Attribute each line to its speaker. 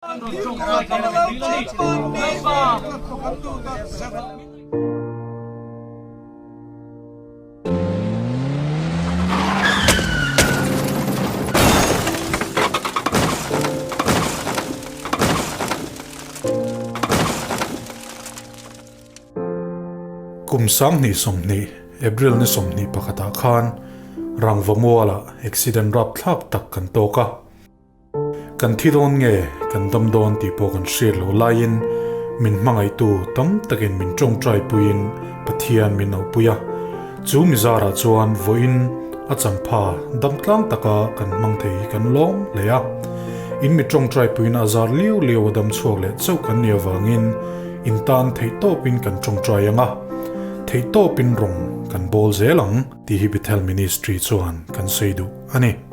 Speaker 1: Kum 2020, April ni 21 ah khan Rangvamualah accident rapthlak tak kan tawk a. Kan thi dawn nge kan dam dawn tih pawh kan hriat loh laiin min hmangaihtu tam takin min tawngtai puiin Pathian min auhpui a. Chu mizarah chuan vawiin a champha dam tlang taka kan hmang thei hi kan lawm hle a. In mi tawngtai puiin a zar liau liau a dam chhuak leh chauh kan nih avangin in tan theihtawpin kan tawngtai ang a, theihtawpin rawng kan bawl zel ang tih hi Bethel Ministry chuan kan sawi duh a ni.